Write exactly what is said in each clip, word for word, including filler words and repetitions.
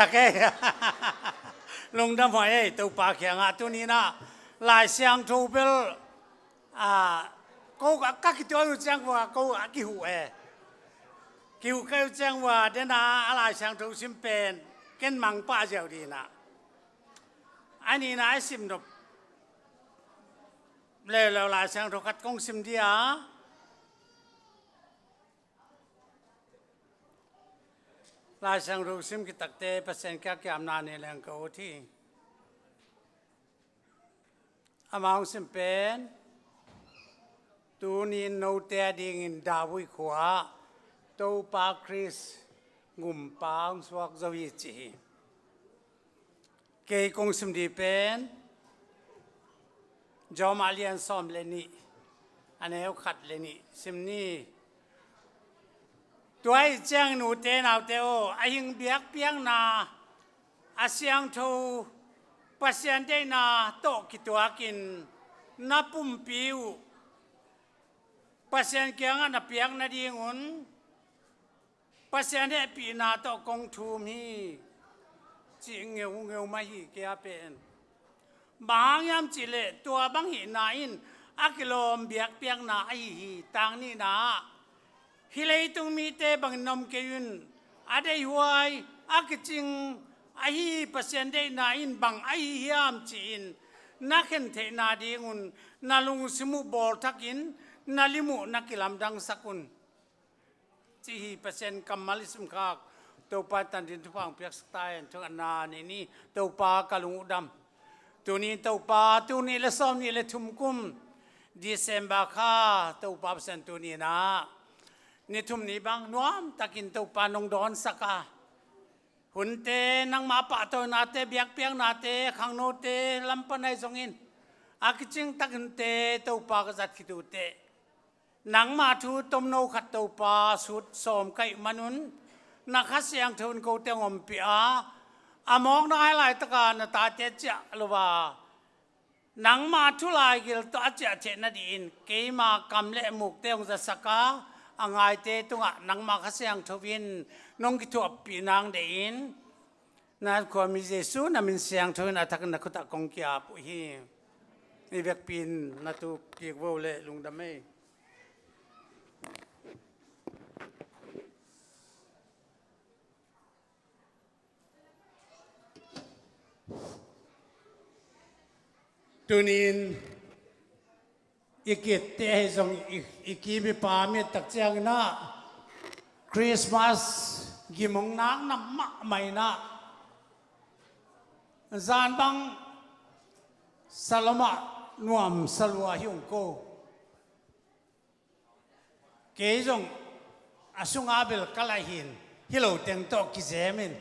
Tak ei. Lungdam huai ei, Topa kiangah tuni-in ah Lai Siangtho bel, a, ko ka, ka kituak uh ciang ua, ko a kihuh e. Kihuh ka uh ciang ua, den a, a Lai Siangtho sim pen ken mangpah ziau ding in ah. A nihna a i sim nop leuleu Lai Siangtho khat kong sim ding a. Lai Siangtho sim khit takte Pasian kiang kiamna nei leng ka ut hi. Amah hong sim pen, tuni-in note adingin David khua-ah Topa Khrist gumpa hong suak zo hi ci hi. Kei kong sim ding pen Rom a lian sawm le nih, a neu khat le nih sim ni. Tua ahih ciangin ute naute aw, a hing biakpiakna a siangtho Pasian deihna tawh kituakin na pumpi uh Pasian kiangah na piak nadingun Pasian hehpihna tawh kong thum hi, cih ngeungeu mah hi kei a pen. Bang hang hiam cih leh tua bang hihna in a kilawm biakpiakna ahi hi. Tang nihna ah, hih leitung mite bangin na om kei un, a deihhuai a kicing ahi Pasian deihna in bang ahi hiam ci-in na khen theihna dingun na lungsim uh bawlthakin na lim uh na kilamdangsak un. Cih hi. Pasian kammal i simkhak Topa in tangthu thupha hong piaksak ta hen. Thungetna nei ni. Topa ka lung uh dam. Tuni in Topa, tul nih le sawm nih le thum kum December kha Topa Pasian tuni in ah ni thum ni bang nuamtakin Topa nong dawnsak a, hunte nangmah pahtawinate, biakpiaknate, khangnote lam pan ahi zongin a kicingtak hunte Topa ka zat khit uh teh nangmah thu tomno khat Topa sut sawm ka hih manun na Kha Siangtho in kote hong ompih a, a mawkna ahi laitaka na tate ciah lo a, nangmah thu laigil tawh a ciah theih nadingin keima kam le mukte hong zasak a, a ngaite tungah nangmah Kha Siangtho in nong kithuahpih nang deih in, na khuami Jesu na min siangtho in a thakin na khutah kong ki-ap uh hi. I vekpi in na tu kik vo le lungdam ei. Tuni in i kitte ahi zong i, i kim i pam i et tak ciangin ah Christmas gim hong nakna mahmah in ah, zan bang salom ah nuamsa lua hi ung ko. Kei zong a sunga bel ka laih hi in, hi lo teng tawh kizem in,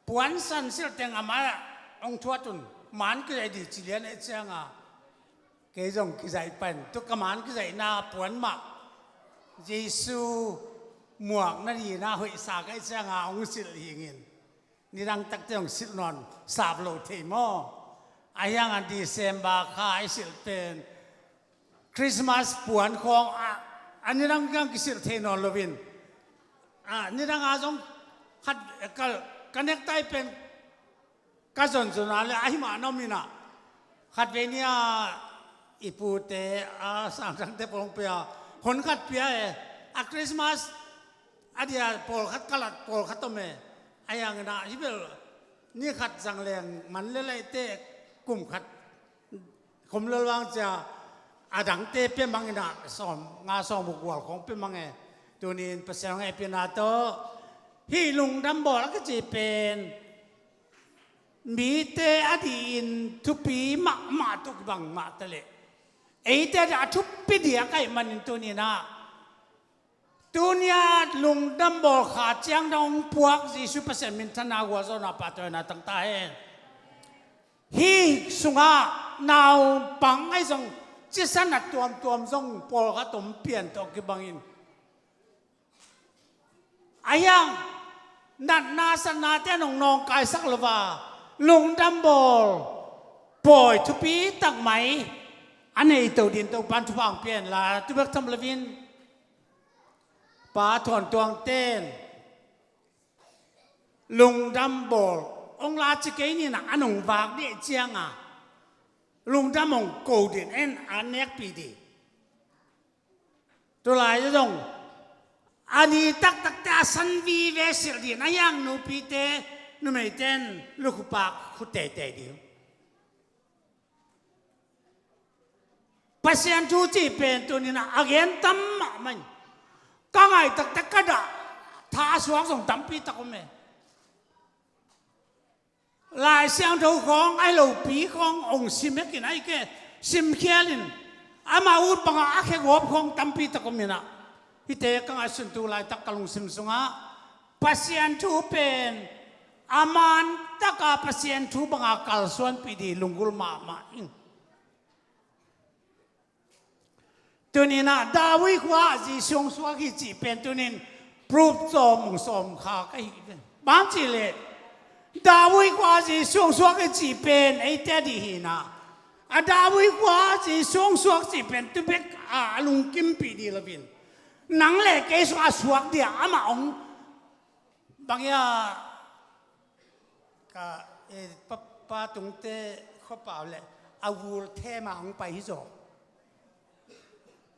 puansan silh teng amah hong thuat un, man kizaih ding ci lian ahih cianga kei zong kizaih pan, tu ka man kizaihna puan mah Jesu muak nadingin ah hoihsa ka hih cianga hong silh hing in. Nidang takte hong silh nawn sap lo thei maw? Ahi hangin December kha i silh pen Christmas puan khawng a, a nidang kiang kisilh thei nawn loin, a nidang a zong khat ka, ka necktie pen ka zonzon a le ahi mah na om in ah, khatvei ni a i pute a sangtangte pawh hong pia, hon khat pia e, a Christmas a dia pawlkhat kalat pawlkhat om e. Ahi hangin ah hih bel ni khat zang leng man le laihte kum khat khom lel vang cia a dangte pia mang in ah sawm nga sawm guk gual khawng pia mang e. Tuni in Pasian hong hehpihna tawh hih lungdam bawl a kici pen mite a dihin thupi mahmah tawh kibang mah ta leh, eite a dih a thupi diak ahih manin tuni in ah, tuni a lungdam bawl kha ciang dong puak Jesu Pasian minthanna a gualzawhna pahtawina tang ta hen. Hih sungah naupang ahi zong cisan a tuamtuam zong pawlkhat om pian tawh kibangin, ahi hang natna satnate nong nawngkaisak lo a, lungdam bawl pawi thupi tak mai a nei to dingin Topa'n thupha hong pia hen la, tu bek tham loin Pa Thawn Tuang ten Lungdam bawl hong la ci kei ni na, an hong vak dih cianga lungdam hong ko dih, en a nekpih dih. Tulai zong a ni taktakte a san vive silh dih na hiang, nupite numeite in lukhupak khu teitei dih. Pasian thu cih pen tuninah a gen tam mahmah in, ka ngaih taktak ka dah tha a suak zong tampi tak om e. Lai Siangtho khawng ahi lopi khawng hong sim hekin ahi ke, simkhial in ama ut bangah a khegawp khawng tampi tak om inah, hihte ka ngaihsun tu laitak ka lungsim sungah Pasian thu pen a man taka Pasian thu banga kalsuanpih dih lunggulh mahmah in. Tuninah David khua ah Jesu hong suak hi cih pen tunin proof sawm hong sawm kha ka hi. Bang cih leh David khua ah Jesu hong suak hi cih pen eite a dih hinah, a David khua ah Jesu hong suak cih pen tubek a lungkimpih dih loin, nang le kei sungah a suak dih a amah hong bang ia ka, eh, pa, pa tungte khuapau le a vul thema hong pai hi zaw.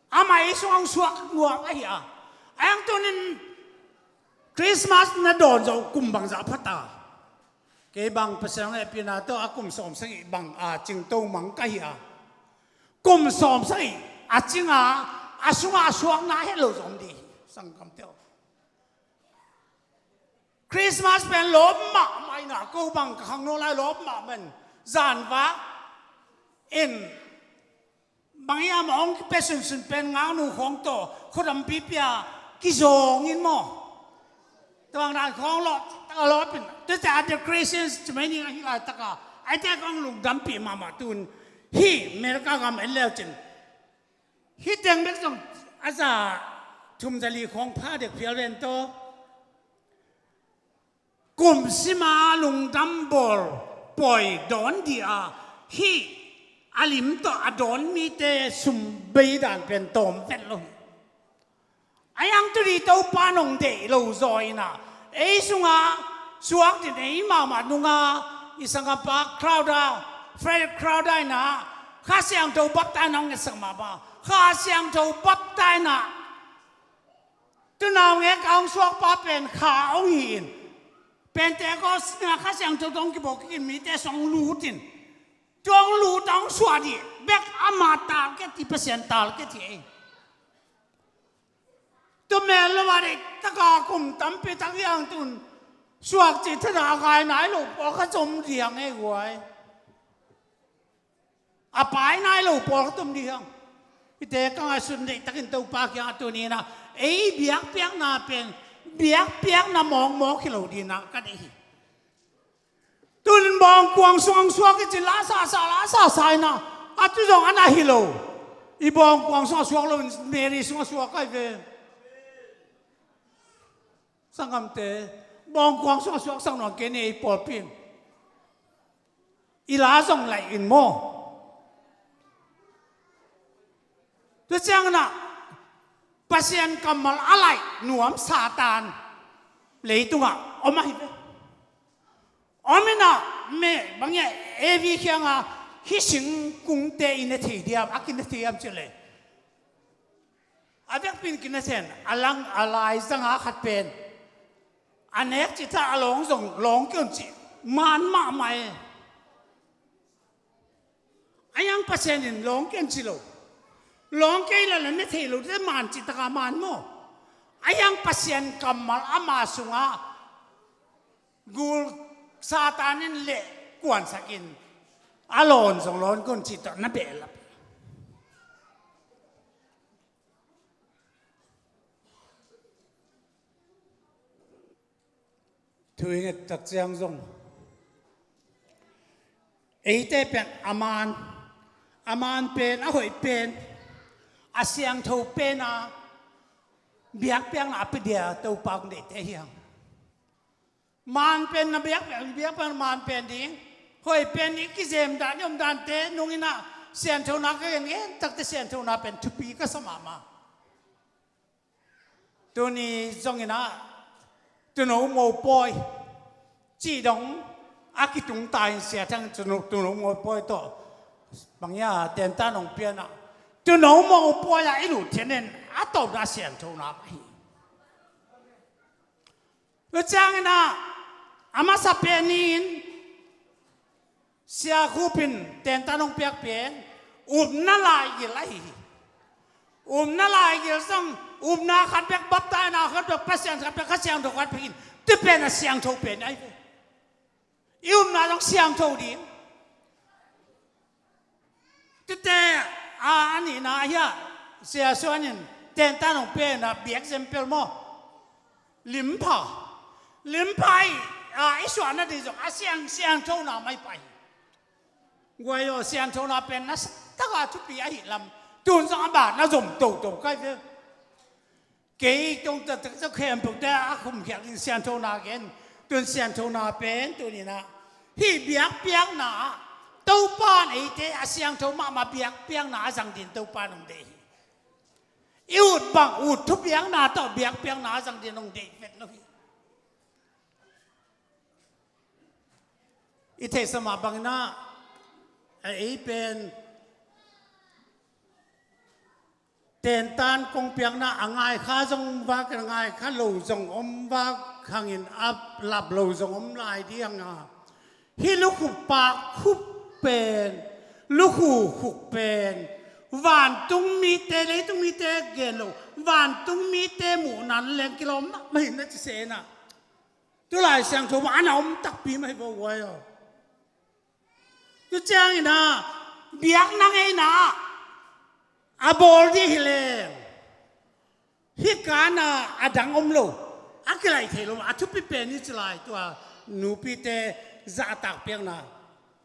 Amah ei sung hong suak nuam ahi a. A hiang tunin Christmas na dawn zawh kum bangzah pha ta. Kei bang Pasian hong hehpihna tawh a kum sawm sagih bang a cingto mang ka hi a. Kum sawm sagih a cinga a sungah a suakna het lo zong dih hi. Sanggamte aw, Christmas pen lawp mahmah inah, ko bang ka khangno lai lawp mahmah in, zanvak in bang hiam a hong kipia sunsun pen ngaknu khawng tawh khuadam pipia kizawng in maw? Tua bang dan khawng lawp taka lawp in, tuate a decorations cimai ning ahi laitaka aite khawng lungdampih mahmah tun. Hih America gam en leucin hih teng bek zong a za thum za li khawng pha dek phial ven tawh. Kum sima lungdam bawl pawi dawn dih a, hih a lim tawh a dawn mite sum bei dan pen tawm vet lo hi. A hiang tu dih Topa nong deih lo zaw inah, ei sungah suak dih ei mahmah nunga i sanggampa Crowther, Frederick Crowther inah Kha Siangtho baptaina hong ngetsak mahmah. Kha Siangtho baptaina Tunau ngek a hong suakpa pen kha hong hi-in, Pentecost na Kha Siangtho tawh hong kibawk kikin mite sung hong lut in, tua hong lut a hong suah dih bek ama target hi, Pasian target hi ei. Tua mel lo a deih taka kum tampi tak hiang tun suak cih thadah a kai nai lo pawlkhat zong om dih hiang ei guai. A pai nai lo pawlkhat om dih hiang. Hihte ka ngaihsun deihtakin Topa kiangah tuni inah ei biakpiakna pen biakpiakna mawkmawk hi lo dih inah ka deih hi. Tunin bawngkuang sung hong suak i cin la sasa la sasa inah a tu zong a na hi lo. I bawngkuang sungah suak lo in Mary sungah suak ahi ve. Sanggamte, bawngkuang sungah suaksak nuam kei ni ei pawlpi in. I la zong laih in maw? Tua cianginah Pasian kammal a laih nuam Satan leitungah om ahi ve. Om inah me bang ia Evi kiangah hih singkungte i ne thei diam, a kine thei diam cih leh, a vekpi in kine thei in, a lang a laizanga khat pen a nek cih tha a lawng zong lawng kei un cih man mahmah e. A hiang Pasian in lawng kei un ci lo. Lawng kei lala ne thei lo te man cih taka man maw? A hiang Pasian kammal ama sungah gul Satan in leh kuansak in a lawn zong lawn kei un cih tawh na behlap. Thu i nget tak ciang zong eite pen a man, a man pen, a hoih pen, a siangtho pen a biakpiakna a pia dia Topa kong deihte hiang. Man pen na biakpiak, biakpiak man pen ding, hoih pen ding, kizem dan i om dante nung inah sianthona ka gen ngen takte sianthona pen thupi ka sa mahmah. Tuni zonginah tuuno mopawi Cih dong a kitung ta in Sia Thang Tuuno, Tuuno Mawngpawi tawh bang hia, tentan hong pian ah, Tuuno Mawngpawi ah i lut theihna in a tawpna a siangthona ahi. Tua ciangin ah a masa pen in Sia Khup in tentan hong piak pen upna laigil ahi hi. Upna laigil zong, upna khat bek, baptaina khat bek, Pasian khat bek, Kha Siangtho khat bek in, tu pen a siangtho pen ahi ve. I upna zong siangtho ding. Tute a, a nihna ahi a, Sia Suan in tentan hong piakna biak example maw? Limpha. Limpha i, a, i suahna ding zong a siang, siangthona mai pah hi. Guai aw, siangthona pen na sak taka thupi ahih lam tun zong a bang na zom toto kai ve. Kei tong taktak khempeuhte a khumkhiat in siangthona gen, tun siangthona pen tuni-in ah hih biakpiakna ah Topa in eite a siangtho mahmah biakpiakna a zang dingin Topa in hong deih hi. I ut bang, ut thupiakna tawh biakpiakna a zang dingin hong deih vet lo hi. I theihsa mah bangin ah, a ei pen tentan kong piakna a ngaikha zong om vak, a ngaikha lo zong om vak hangin a lap lo zong om lai ding a. Hih lukhu pak khup pen, lukhu khuk pen vantung mite, leitung mite gen lo, vantung mite muhna leng kilawm mahmah hi na ci se in ah. Tu Lai Siangtho mah a na om takpi mah hi vo guai aw. Tu ciangin ah biakna ngeina ah a bawl ding hi leng hih kan ah a dang om lo, a kilaih thei lo, a thupi pen hi ci lai. Tua nupite zahtak piakna,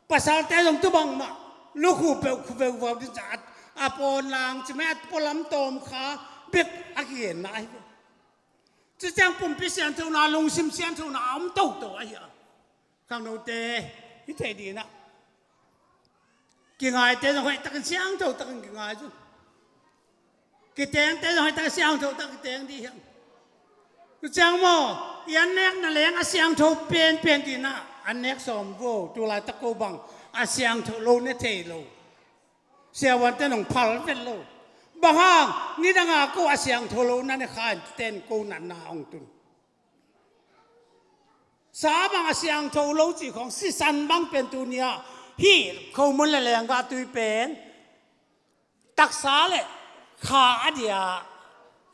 pasalte zong tu bangmah, lukhu peuh khu veuvaw ding ci a, a pawn lang ci mai, a pualam tawmkha bek a kigenna ahi ve. Cuciang pumpi sianthona, lungsim sianthona a om toto ahi a. Khangnote, i theih ding in ah, kingaite zong hoih takin siangtho takin kingai zong, kitengte zong hoih takin siangtho takin kiteng ding hi hang. Cuciang maw, i an nekna leng a siangtho penpen ding in ah, an nek sawm vo, tu laitak ko bang a siangtho lo ne thei lo. Siavuante nong phal vet lo. Bang hang, nidang a ko a siangtho lo na ne kha in, ten ko natna hong tun. Sa bang a siangtho lo cih khawng, sisan bang pen tuni-ah hih khomun le lenggah tui pen taksa le kha a dia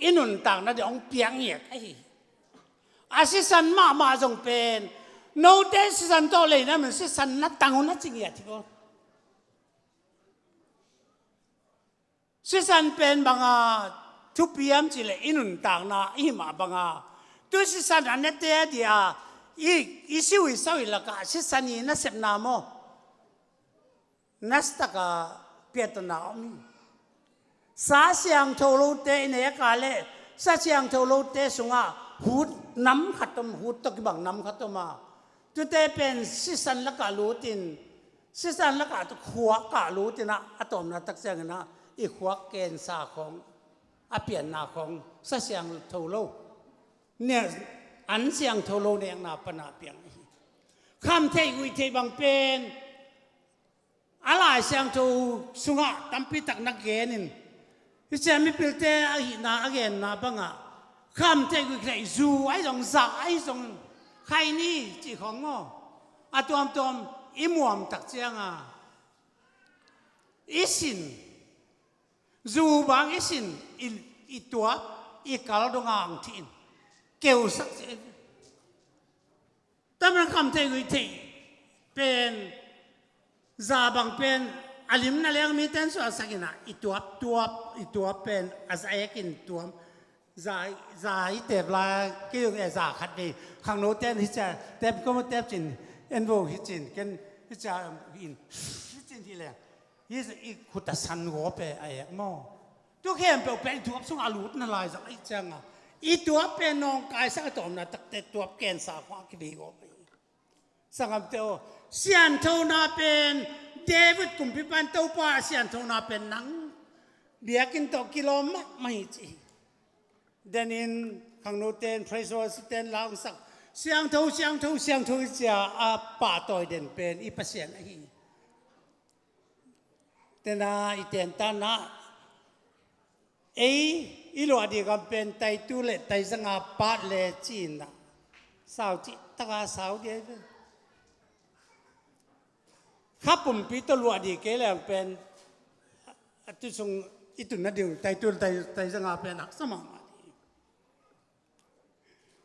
i nuntakna dia hong piak ngiat ahi. A sisan mahmah zong pen note sisan tawh leina min sisan na tang un a ci ngiat hi ko. Sisan pen banga thupi hiam cih leh i nuntakna i hih mah banga, tu sisan a nete a dia i, i siu i sau i lakah sisan i nasepna maw, nasataka piahtona om hi. Sa siangtho lote i nek a leh sa siangtho lote sungah hut nam khat om, hut tawh kibang nam khat om a, tute pen sisan lakah lutin, sisan lakah khuak ah lutin ah, a tawpna tak ciangin ah i khuak kensa khawng, a pianna khawng sa siangtho lo, ne, an siangtho lo nekna pana piang hi. Khamtheih guihtheih bang pen a Lai Siangtho sungah tampi tak na gen in, hih ciang mipilte ahihna a genna bangah khamtheih guihtheih, zu ahi zong, za ahi zong, khaini cih khawng maw, a tuamtuam i muam tak cianga i sin, zu bang i sin, i, i tuap, i kal dongang thih in keusak cih. Tamrang khamtheih guihtheih pen, za bang pen a limna leng mite in suahsak in ah, i tuap, tuap, i tuap pen a za ek in tuam. Za, za i tep lai, kei zong e za khat vei, khangnote in hih cia tep, ko maw tep cin, en vo hih cin, ken hih cia in, hih cin hih leng, hih i khut a san gawp e a ek maw. Tu khempeuh pen i tuap sungah a lutna lai zong ahih cianga, i tuap pen nawngkaisak a tawpna takte tuap kensa khawng a kivei gawp hi. Sanggamte aw, sianthona pen David kumpipa in Topa a sianthona pen nang biakinn tawh kilawm mahmah hi ci hi. Denin khangnote in praise worship ten la hong sak, Siangtho, siangtho, siangtho i cih a pahtawi den pen i Pasian ahi. Tena i tentan ah ei i luah ding gam pen taitu le taizanga pat le ci-in ah sau cih taka sau ding ahi ve. Kha pumpi tawh luah ding kei leng pen a tu sung i tun nading taitu le tai, taizanga pen haksa mahmah ding.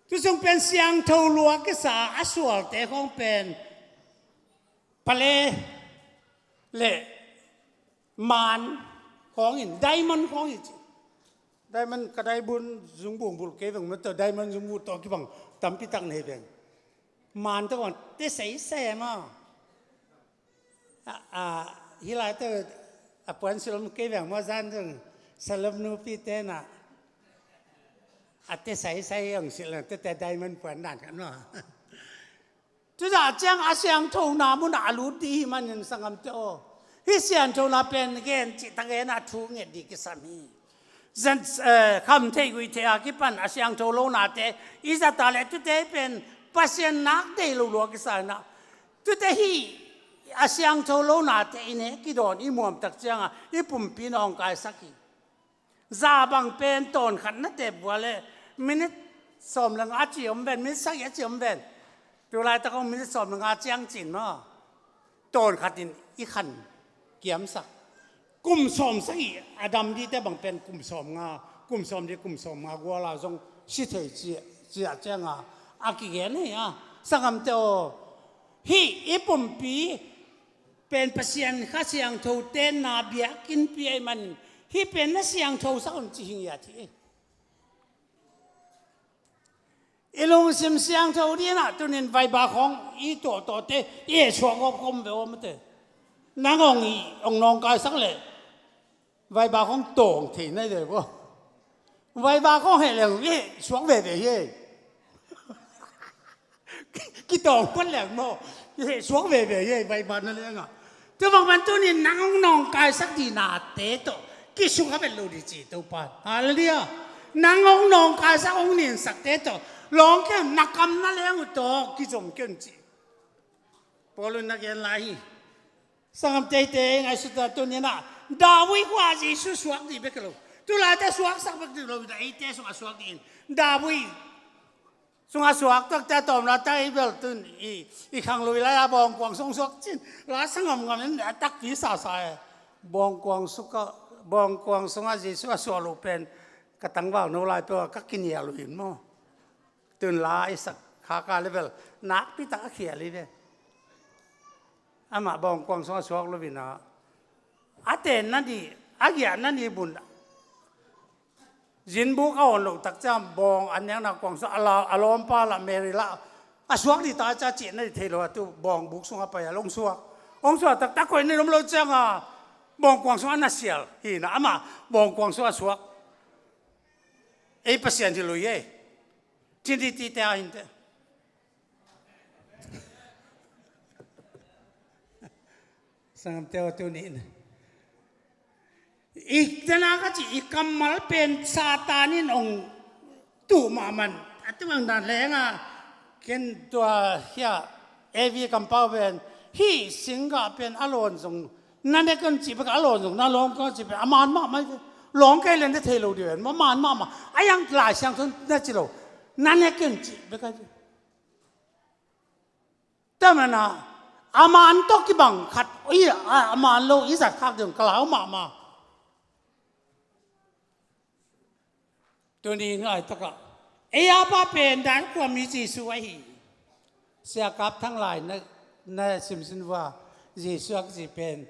Tu sung pen siangtho lua kisa a sualte khawng pen pale le man khawng in diamond khawng hi ci. Diamond ka diamond zungbung bulh kei veng mah tawh diamond zungbung tawh kibang tampi tak nei veng. Man tawh kibang te seisei maw. A, a, hih lai tawh a puan silom kei veng maw zan zong salom nupi tenah a te seisei hong silh tete diamond puan dan khat maw. Tuzah ciang a siangthona munah a lut dih hih manin sanggamte aw, hih siangthona pen gen cihtak genah thu nget dih kisam hi. Zan, eh, kham theih guih theih a kipan a siangtho lonate i zata le tute pen Pasian nak deih lo lua kisa inah tute hih a siangtho lonate i nek i dawn i muamtak cianga i pumpi nawngkaisak hi. Za bang pen tawn khat na tep vua le minit sawm le nga a ci om ven, minit sagih a ci om ven. Tulaitak hong minit sawm le nga ciang cin maw? Tawn khat in i khan kiamsak. Kum sawm sagih a dam dite bang pen kum sawm nga, kum sawm di kum sawm nga guala zong si thei ci, ciah cianga a kigen hi a. Sanggamte aw, hih i pumpi pen Pasian Kha Siangtho tenna biakinnpi ahih manin hih pen na siangtho sak un ci hi ngiat hi. I lungsim siangtho dinah tunin vaiba khawng i tawhtawhte i hehsuak gawp khawm ve aw mate. Nang hong i hong nawngkaisak leh vaiba khawng tawng thei nai ve aw. Vaiba khawng heh leng i hehsuak veve hi. Kitawng pan leng maw i hehsuak veve hi vaiba na lengah. Tua bang man tunin nang hong nawngkaisak dihnate tawh kisuk a vet lo dih ci Topa. Halleluiah. Nang hong nawngkaisak hong ninsakte tawh lawngke na kam na leng uh tawh kizom ke un ci. Paul in na gen lai hi. Sanggam teitei ngaihsut a tuninah David khua Jesu suak dih bek hi lo. Tulaite suaksak bek dih lo, eite sungah suak dih in David sungah suak takte a tawmna ta i bel tun i, i khanglui lai a bawngkuang sung suak cin la sanggam ngam in a takpi sasa e. Bawngkuang suka, bawngkuang sungah Jesu a suak lo pen ka tangval no lai peuh a ka kinial uh in maw? Tun la i sak khaka level nakpi tak a khial hi ve. Amah bawngkuang sungah suak lo in a, a tenna dih a giahna dih bun zinbuk a awn loh tak ciang bawng an nekna kuang sung a la, a lawmpa lah Mary lah a suak dih ta ca cihna dih thei lo a tu bawng buk sungah pai a long suak. Hong suak taktak koih na om lo cianga bawngkuang sungah na sial hi na amah bawngkuang sungah suak. Ei Pasian hi lo hi ei. Trinity te a hinte. Sanggamte aw tunin i tena ka ci i kammal pen Satan in hong tuh mahmah a tibang dan lenga ken tua hia A V kampau pen hih singgah pen a lawn zong na nek un cih bek a lawn zong na lawng ka cih bek a man mahmah hi ve. Lawng kei len te thei lo dih ven maw man mahmah a yang Lai Siangtho na ci lo na nek un cih bek a hi ve. Tua mana a man tawh kibang khat i a man lo i zat khak ding ka lau mahmah. Tuni ngaih takah ei a pa pen dan khuami Jesu ahi. Siakap Thang Lai na, na simsin vua Jesu a kici pen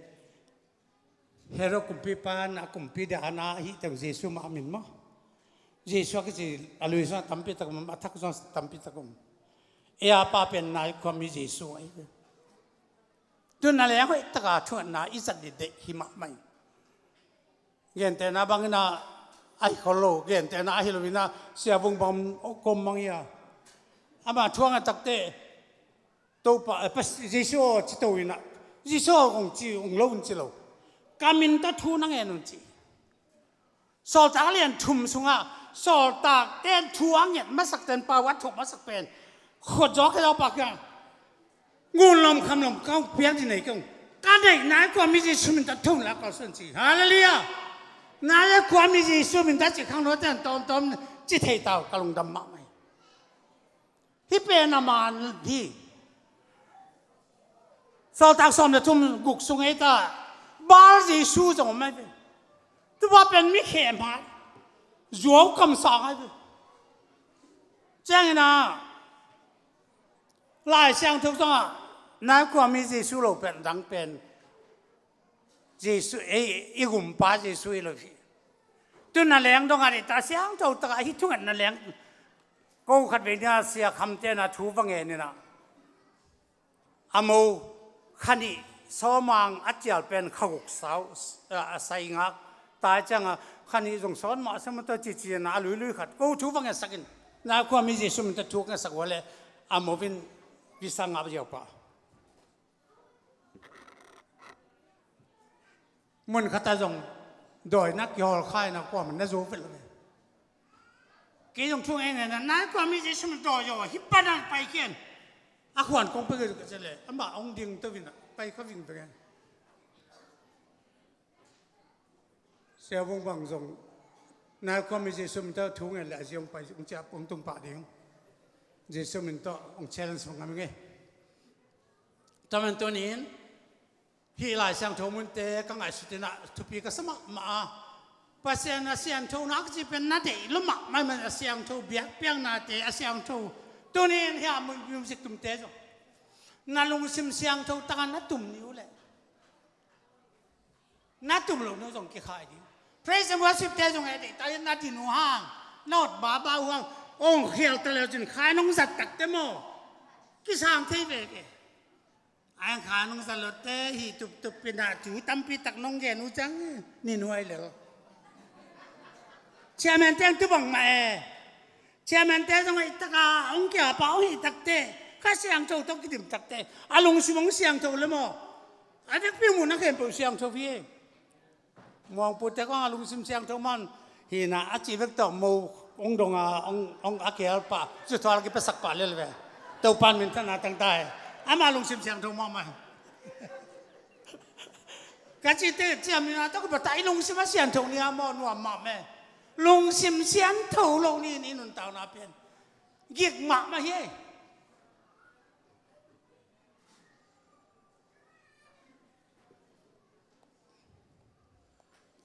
Herod kumpipa na kumpi dana ahi teng Jesu mah a min maw? Jesu a kici a lui sungah tampi tak um, a thak sungah tampi tak um. Ei a pa pen nai khuami Jesu ahi. Tun na leng hoih taka thuatna i zat dih deih hi mahmah hi. Gentehna bangin a ahi khol lo, gentehna ahi lo in a siavung bang kom mang hi a. Ama thuang a takte Topa, eh, Jesu aw ci to in a Jesu aw kong ci ung lo un ci lo. Ka min tawh thu na ngen un ci. Sawltak lian thum sungah sawltak ten thu a nget masak ten pau a thuak masak pen Khut zaw ka zaw pak hiang. Ngun lom kham lom ka piak di nei kong. Ka neih nai kua mi Jesu min ta thong la ka son ci. Hallelujah. Nai kua mi Jesu min ta ci khang lo ten tom tom ci thei tau ka lungdam mahmah hi. Hi pen a man hi. Sawltak sawm le thum guk sung ei ta. Bal Jesu zong om ai ve. Tupa pen mi khem hai. Zuau kam sang ai ve. Ciangin a Lai Siangtho zongah nai kua mi Jesu lo pen dang pen Jesu, ei, i gumpa Jesu i lo hi. Tu na leng dongah dei ta siangtho takah hi thunget na leng. Ko khat vei nia sia khamte na thu va ngen ina. A mo khanih sawmang a cial pen khaguk sau a sai ngak. Tai cianga khanih zong sawn mah sa mata cici na a luilui khat. Ko thu va ngen sakin. Na kua mi Jesu min ta thu ngen sak wale a mo vin visa ngap ziau pa. Mun khata zong dawi na kihawl khai na kuaman na zo vel ve. Kei zong thu ngai ngai na nai kua mi Jesu min dawi zo a hi panan pai kian. A khuan kong pe ka cele ama ong ding to vin a pai ka ving veng. Sia vung bang zong nai kua mi Jesu min ta thu ngai le a ziong pai zong cia pung tung pa ding. Jesu min ta ong challenge bang ngam ngai. Taman tunin Hih Lai Siangtho munte ka ngaihsut inah thupi ka sa mahmah a. Pasian a siangtho nak ci pen na deih lo mahmah man a siangtho biakpiaknate a siangtho. Tunin hih a mun music tumte zong na lungsim siangtho taka na tum ni uh leh na tum lo ni uh zong kikhai ding. Praise and worship te zong e deih ta na din uh hang na ot baba uh hang ong khial ta leu cin khai nong zat takte maw kisang thei veve. Ai kha nong zalote hi tuptup pina thu tampi tak nong gen uh ciang ni nuai lel. Chairman teng tu bang mah e. Chairman te zong hi taka ong kia pa ong hi takte kha siangtho tawh kidim takte a lungsim ong siangtho le maw? A vekpi mu na khempeuh siangtho hi e. Muangpute kong a lungsim siangtho man hina a ci vek tawh mo ong donga ong a kial pah cuthual kipasak pah lel ve. Topan minthanna tangta e. Ama lungsim siangtho mahmah hi. Ka cite ciam nina tawh kipata i lungsim a siangtho nia maw nuam mahmah e. Lungsim siangtho lo ni in i nuntakna pen gik mahmah hi e.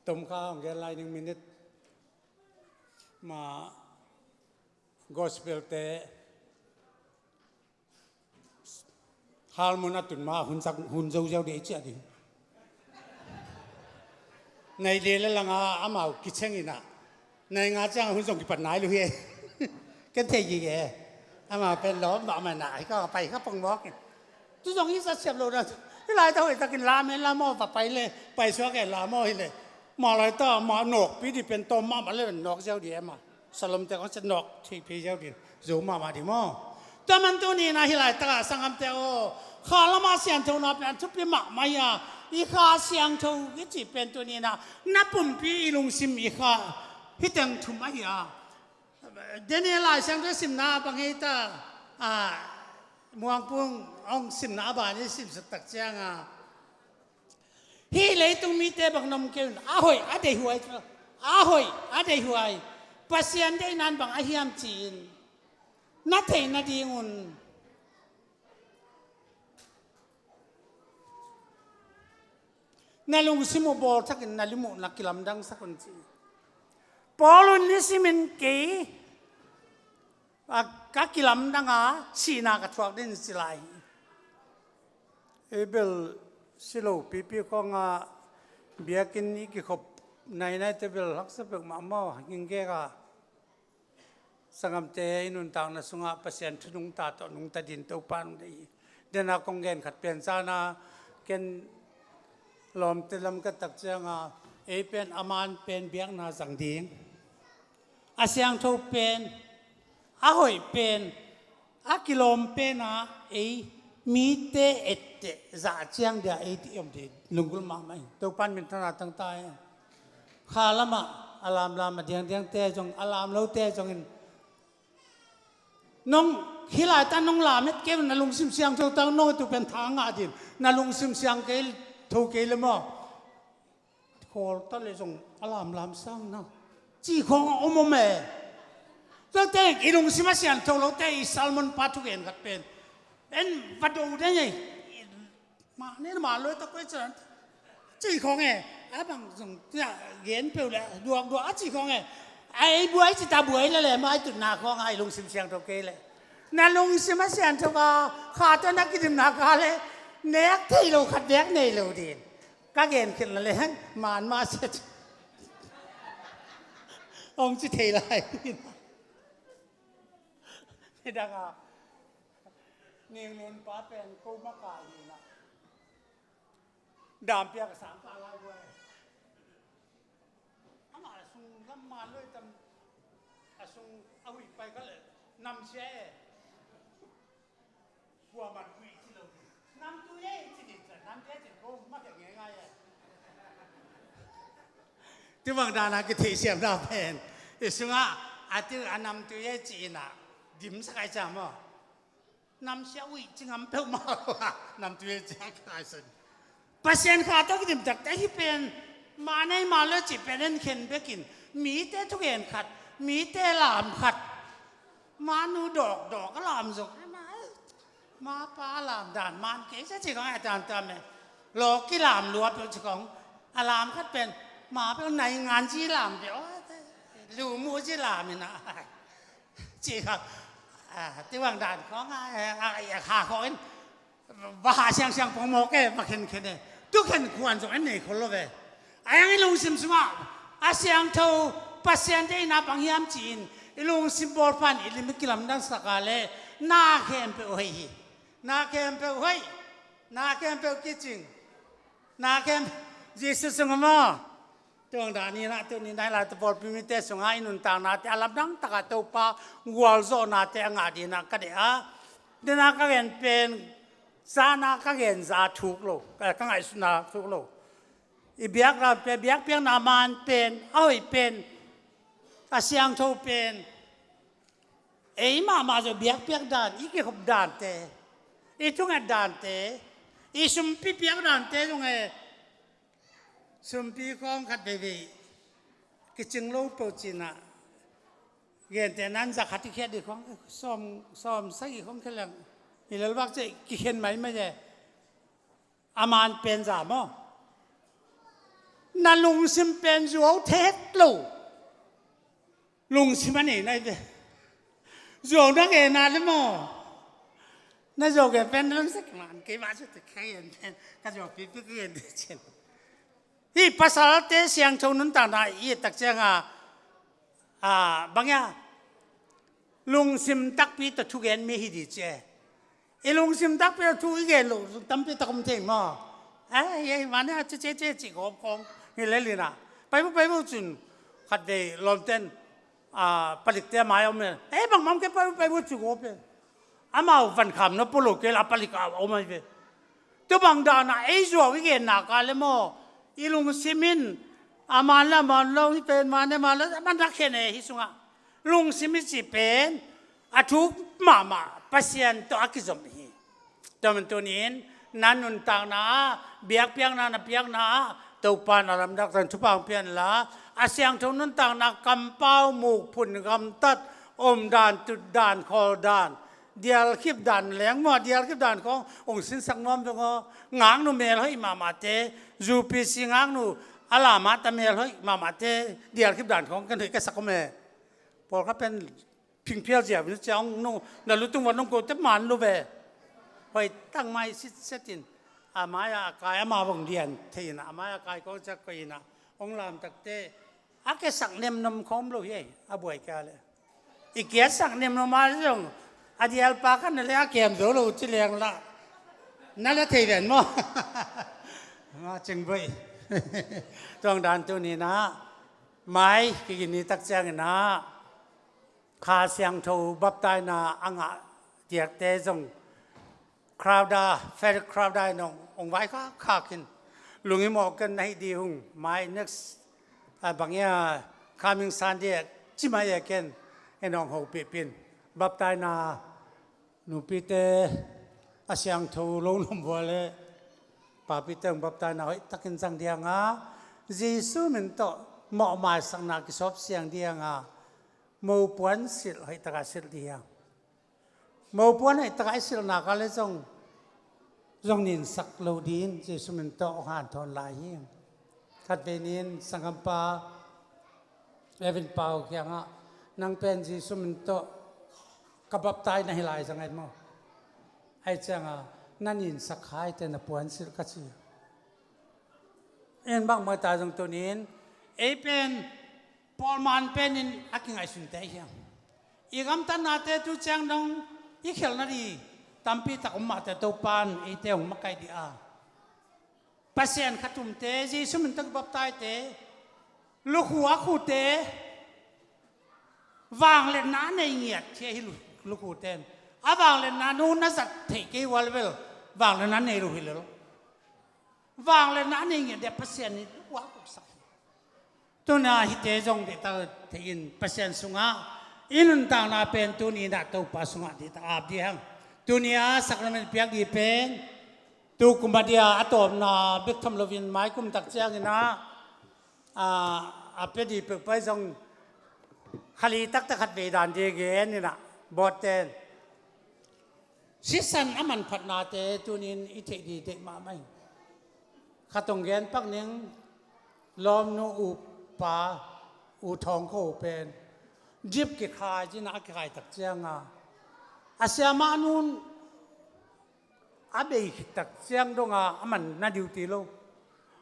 Tom kha hong gen lai ning minute ma gospel te halmun a tun ma hun sak hun zo ziau dei ciah ding. Nei le la langa amau kicheng ina nei nga ciang hun zong kipat nai lu hi. Ken thei gige ama pen lawm ba ma na hi ka pai ka pong mawk. Tu zong hi sa siap lo na hi lai ta hoi takin la men la maw va pai le pai suak e la maw hi le ma lai ta ma nawk pi di pen tawm ma ma le nawk ziau di e ma. Salom te kong se nawk thei phei ziau din zo mahmah ding maw? Tua man tuni na hi lai taka sangamte aw kha lama siangtho na pen thupi mahmah hi a i kha siangtho i cih pen tuni na na pumpi i lungsim i kha hi teng thum ahi a. Daniel lai siangtho simna a bang hei ta a muangpung ong simna a ban i simsut tak cianga hih leitung mite bang nom keu in a hoih a deihhuai a hoih a deihhuai Pasian deihna in bang a hiam ci-in na theih nadingun na lungsim uh bawlthakin na lim uh na kilamdangsak un ci. Paul un nisimin kei a ka kilamdanga sihna ka thuak den ci lai hi. Ei bel si lo pipi khawnga biakinn i kikhop nainaite bel haksa peuhmah maw hingkeka sangamte i nuntakna sungah Pasian thu nungta tawh nungta din Topa nung dei hi. Dena kong gen khat pen cana ken lawmte lam ka tak cianga ei pen a man pen biakna zang ding a siangtho pen a hoih pen a kilawm pena ei mite etteh zah ciang dia ei ti om ti lunggulh mahmah hi. Topan minthanna tangta hi. Kha lamah a lamlam a diangdiangte zong a lam lote zongin nong Hih laitak nong lam het kei, na lungsim siangtho tak nong tu pen tha ngah ding. Na lungsim siangtho kei le maw, khawl ta le zong a lamlam sang na, ci khawng a om om e. Tuate i lungsim a siangtho lote i sermon pa thugen khat pen en va do deng e. Mah ne mah loi tak koi chan, ci khawng e. A bang zong tia gen peuh le duak duak a ci khawng e. A ei buai ci ta buai le le, mai tutna khawng a i lungsim siangtho kei le, na lungsim a siangtho ka kha tawh na kidimna ka le, nek thei lo khat bek nei lo ding. Ka gen khin la leng man mah sia ci. Hong ci thei lai. Nidang a Ning Lun pa pen ko makai hi na. Dam piak a sang ka lai buai. Amah a sung lam man loi tam, a sung a huih pai ka le namsia e. Kuaman huih ci lo. Namtui e ci ding, namtui e ci ko ma khe ngei ngai e. Tua bang dan a kitheihsiamna pen i sungah a tiu a namtui e ci in a dimsak ai ciam aw. Namsia huih ci ngam peuhmah lo a, namtui e ci a kilaisan. Pasian kha tawh kidim takte hih pen, ma nei ma lo cih pen en khen bekin, mite thugen khat, mite lam khat. Manu dawkdawk a lam zong, ma pa a lam dan man kei sia ci kong a tamtam e. Law kilam lua peuh ci kong, a lam khat pen, ma peuh naingan ci lam peuh, lu mu ci lam in a. Ci kha, a, ti wang dan khawng a, a, a, a, kha khawng in, va ha siangsiang pong mawk e, va khenkhen e. Tu khen kuan zong en nei khol lo ve. A yang i lungsim sungah, a siangtho, Pasian te ina bang hiam ci-in, i lungsim bawlpan, i lim i kilamdang sak a le, na khempeuh hoih hi. Na khempeuh hoih. Na khempeuh kicing. Na khempeuh, Jesu sungah maw. Tuang dan inah tuni nai lai tu pawlpi mite sungah i nuntaknate a lamdang takah Topa gualzawhnate a ngah dinah ka deih a. Dena ka gen pen, zana ka gen za thuk lo, eh, ka ngaihsutna thuk lo. I biakna pen, biakpiakna man pen, a hoih pen, a siangtho pen, ei mahmah zawh biakpiak dan, i kikhop dante, i thunget dante, i sumpi piak dante zong e, sumpi khawng khat veivei kicing lo peuh cinah, gente nan za khat i khiat dih khawng, sawm, sawm sagih khawng khia leng, i lelvak ceh kikhen maimai e. A man pen za maw? Na lungsim pen zuau thet lo. Lungsim a nei nai ve. Zuau na gen a le maw? Na zuau gen pen na lungsim man kei mah cu ti kha gen pen. Ka zuau pipi ka gen te cin. Hih pasalte siangtho nuntakna i et tak cianga, a, bang ia, lungsim takpi tawh thugen mi hi di ci e. I lungsim takpi tawh thu i gen loh tampi tak om thei maw? Ai, ai, mane a cece ce ci gawp khawng hi lel inah. Pai bu, pai bu cun khat vei lawmten, a, palikte a mai om e. Ei, bangmah om kei, pai bu, pai bu ci gawp e. Amau van kham na polo kei la palik a om ai ve. Tua bang dana ei zuau i genna ka le maw? I lungsim in a man le a man lo, hi pen man le man lo, a man rak khen e hi sungah. Lungsim i cih pen a thuk mahmah Pasian tawh a kizom hi. Tua man tunin na nuntakna ah biakpiakna na piakna ah Topa na lamdang tan thupha hong pia inla, a siangtho nuntakna kampau mukphun gamtat, om dan, tut dan, khawl dan, dialkhip dan leng maw, dialkhip dan khawng hong sinsak nuam dong aw. Ngaknu melhoih mahmahte, U P C ngaknu a lamah ta melhoih mahmahte dialkhip dan khawng kan hoih ka sak om e. Pawlkhat pen phingphial ziau in cia hong nung, na lutung va nung ko te man lo ve. Hoih tangmai sitset in a mai-ah a kai ama vong lian thei inah, a mai-ah a kai kong ciak koih inah hong lam takte a kiasak nemnom khawm lo hi ei, a buai kia le. I kiasak nemnom a zong a dialpa khan na le a kem zo lo ci leng lah na la thei ven maw? Nga cingbuai. Tuang dan tuninah mai kigin ni tak cianginah Kha Siangtho baptaina a ngah diakte zong Crowther, Frederick Crowther in hong, hong vai khak khak in, lunghimawh ken na hih dih hung, mai next, a, bang ia, coming Sunday, ci mai e ken, in hong hopih pin. Baptaina Nupite a siangtho lo nuam vua le papite hong baptaina hoih takin zang ding a, Jesu min tawh mawh maisakna kisawp siang ding a, mopuan silh hoih taka silh ding a, mopuan hoih taka i silhna ka le zong zong ninsak lo ding, Jesu min tawh hong hanthawn lai hi. Khatvei nin sanggampa Evan Pau kiangah, "Nang pen Jesu min tawh ka baptai na hi lai zang et maw? Ai cianga na ninsak khaite na puan silh," ka ci. En bang maita zong tunin ei pen pawlman penin a kingaihsunte hiam? I gamtatnate tu ciang dong i khelh nading tampi tak om mahte Topan eite hong makaih ding a, Pasian khat umte, Jesu min tawh kibaptaite, lukhu a khute, vangliatna a nei ngiat hi a hi lu-, lukhute in. A vangliatna nu na zat theih kei ua le bel vangliatna a nei lo hi lel. Vangliatna a nei ngiat ding a Pasian in lukhu a khuksak hi. Tuna hihte zong deihtak thei in Pasian sungah i nuntakna pen tuni inah Topa sungah deihtak ap ding hang. Tuni a sakrament piak ding pen tu kum a dia a tawpna bek tham loin mai kum tak ciangin ah, a, a pia ding peuhpeuh zong khali taktak khat vei dan ding gen inah bawt ten. Sisan a manphatnate tunin i theih ding deih mahmah hi. Khat hong gen pak ning, lawmnu upa U Thawng Kho pen drip kikhai cinah a kikhai tak cianga a siamah nun a bei khit tak ciang donga a man na duty lo.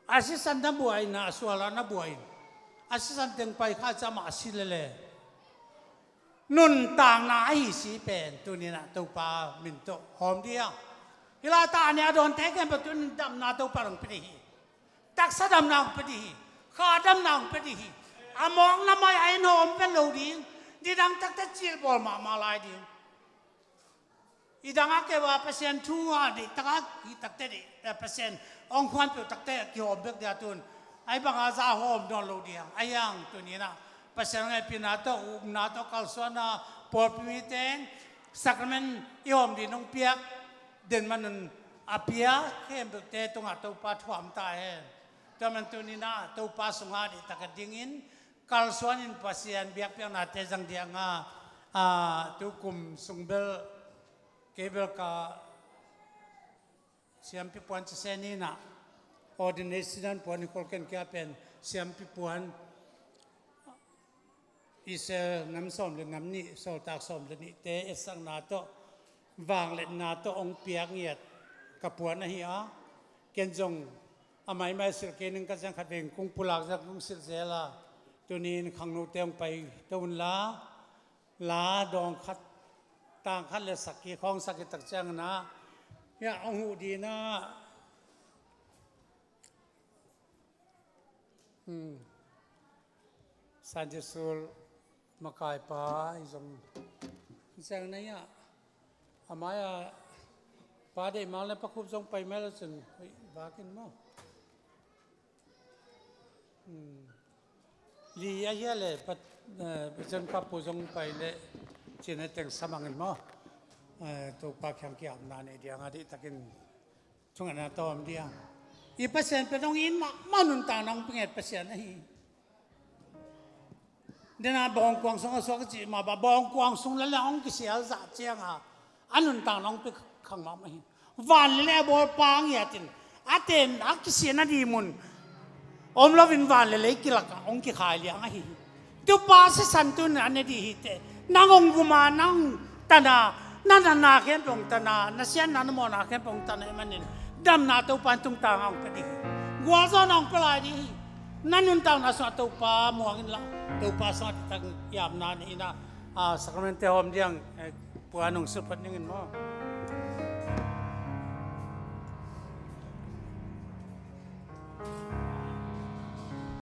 A sisan na buai inah a suala na buai in a sisan teng pai kha ciamah a si lele. Nuntakna ahi si pen tuninah Topa min tawh hawm ding a. Hi lai ta a nih a dawnte khempeuh tunin damna Topa hong pia ding hi. Taksa damna hong pia ding hi. Kha damna hong pia ding hi. A mawkna mai a in hawm pen lo ding. Nidang takte cilbawl mahmah lai ding. I dang a keu a Pasian thu a deih taka hih takte deih, eh, Pasian hong khuanpeuh takte kihawm bek dia tun. Ai banga za hawm dawn lo dia. Ai ang tuninah Pasian ngaihpihna tawh, upna tawh, kalsuanna, pawlpi mite sakrament i hawm ding nong piak den manun a pia khempeuhte tungah Topa thuam ta hen. Tua man tuninah Topa sungah deih taka dingin kalsuanin Pasian biakpiaknate zang ding a, a, tu kum sung bel kei bel ka siampi puan cise ninah ordination puan i khol ken kia pen siampi puan Israel nam sawm le nam nih, sawltak sawm le nihte etsakna tawh vangliatna tawh hong piak ngiat ka puan ahi a, ken zong a maimai silh kei ning ka ciang khat veng kung pulak zang kung silh zel a, tunin khangnote hong pai to unla, la dawng khat, tang khat le sak hi, khawng sak hi tak ciangin ah, hiah hong huh dinah, hmm, Sunday school makaipa i zong ciang na hiah, a mai-ah pa deih mang le pa khup zong pai mai lo cun, hoi, vakin maw? Hmm. Li a hia le, pat, eh, Pathian khuapu zong pai le cin a teng samangin maw? Eh, Topa kiang kiamna nei diang a dih takin thungetna tawm diang. I Pasian pen hong in mahmah nuntakna hong pinget Pasian ahi. Dena bawngkuang sung a suak a cih mah bawngkuang sung le le hong kisial zah cianga a nuntakna hong pi khang mahmah hi. Van le lei a bawlpa ngiatin a ten a kisian a dimun om loin van le lei kilakah hong kikhai liang ahi hi. Tupa sisan tunin a ne dih hi teh. Nang hong vuma, nang tana, na natna khempeuh hong tana, na siatna na mawhna khempeuh hong tana i manin damna Topa in tungtang a hong pia dih hi. Gualzawhna hong pia lai dih hi. Na nuntakna sungah Topa muang inla, Topa sungah taktak i apna nei inah, a, sakramente hawm diang, eh, puan hong silphat ningin maw?